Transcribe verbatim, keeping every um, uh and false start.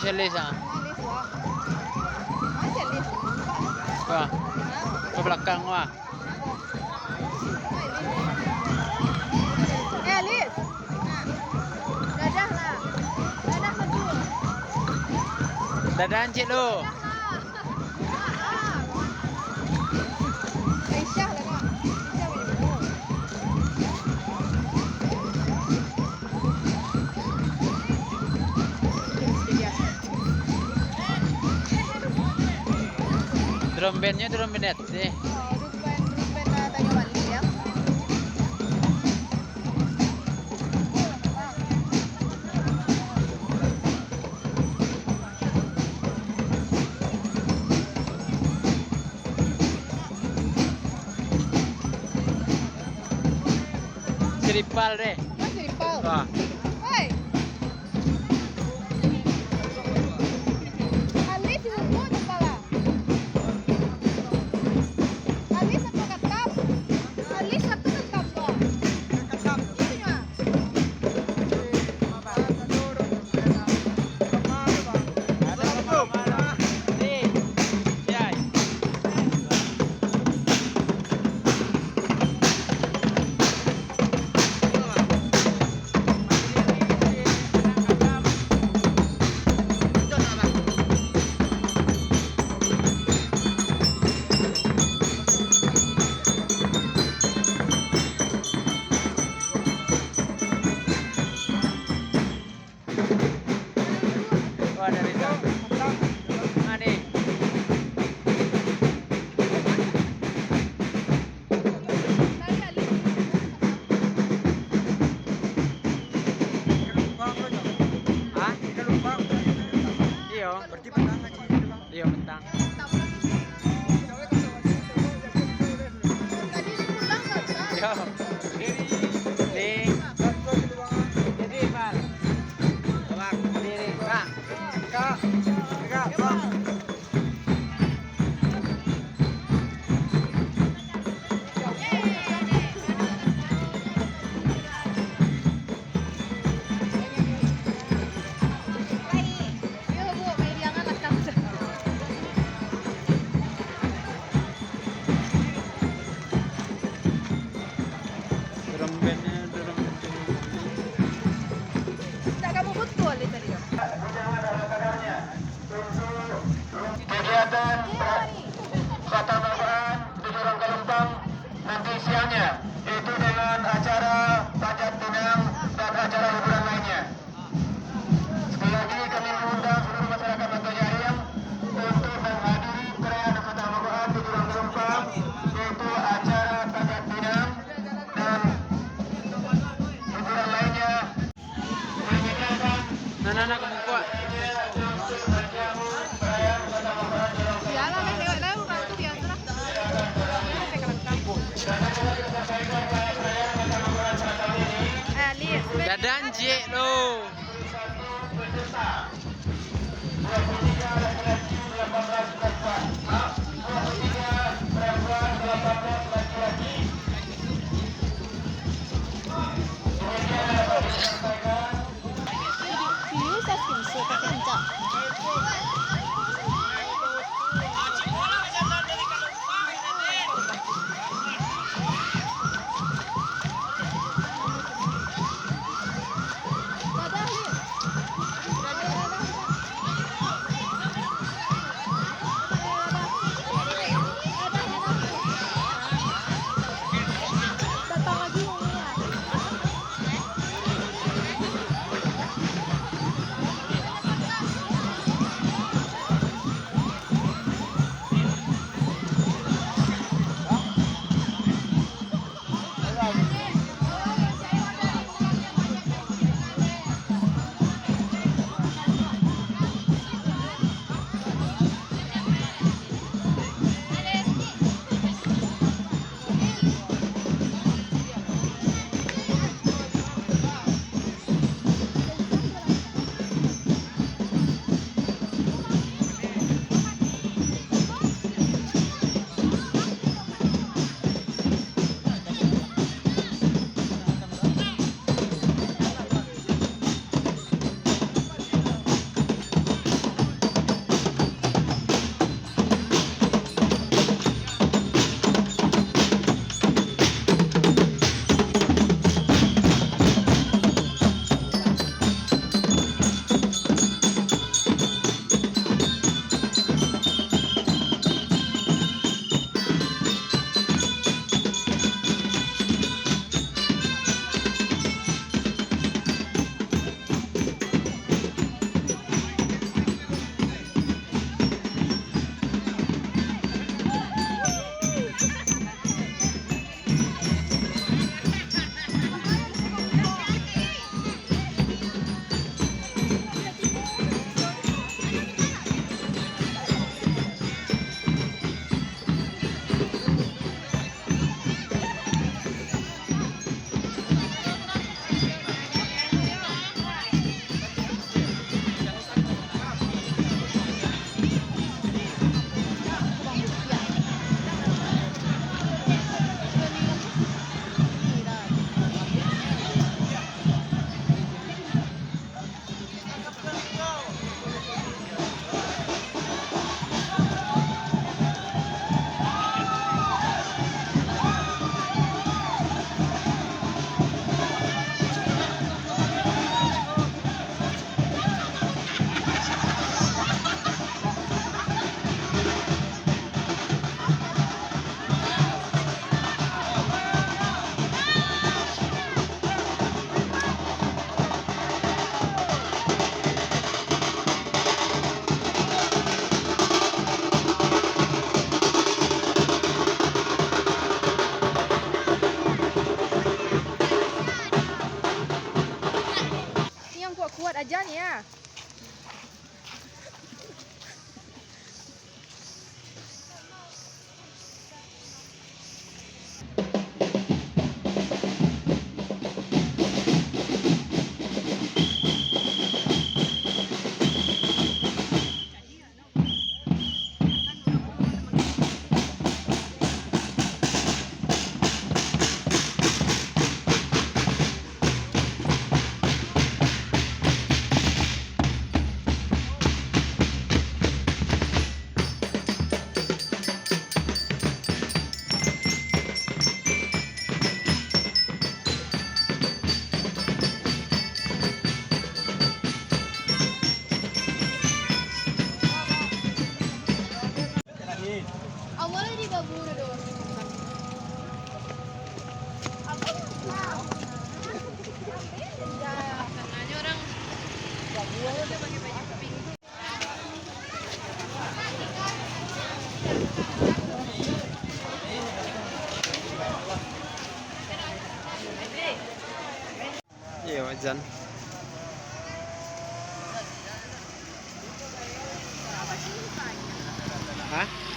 Alis, ah. Alis, wah. Mana si Alis? Nampak? Wah. Hah? Ka balakang, wah. Eh, Alis. Nah. Dadah lah. Dadah, Madu. Dadah, Encik Lu. Dadah lah. Aisyah lah, Kak. Aisyah boleh. Drum bandnya drum band Aceh. Oh, drum band, drum band, ah, Tanjung Bali, ya. Siripal deh. Apa siripal? Wah. Hei. Alis rumput kepala. Alis atau katam? Alis atau katam, Bang? Katam. Ini mah. Wah, dari jauh. Mane? Hah? Iyo. Iyo, bentang. Yo. Ni. Jadi, Bang. Bang, diri, Bang. Kak. Kak, Bang. Drum bandnya, drum band. Kegiatan Khatam Al-Quran di Jurang Galumpang nanti siangnya, yaitu dengan acara panjat pinang dan acara hiburan lainnya. Sekali lagi, kami mengundang seluruh masyarakat Bantar Nyaring untuk menghadiri perayaan Khatam Al-Quran di Jurang Galumpang, yaitu acara panjat pinang dan hiburan lainnya. Nah, nah, nah, kamu kuat. Biarlah, leh, lewat lah, urang tu biasalah. Dadah, Encik, lo. Iyo, Jan. Hah?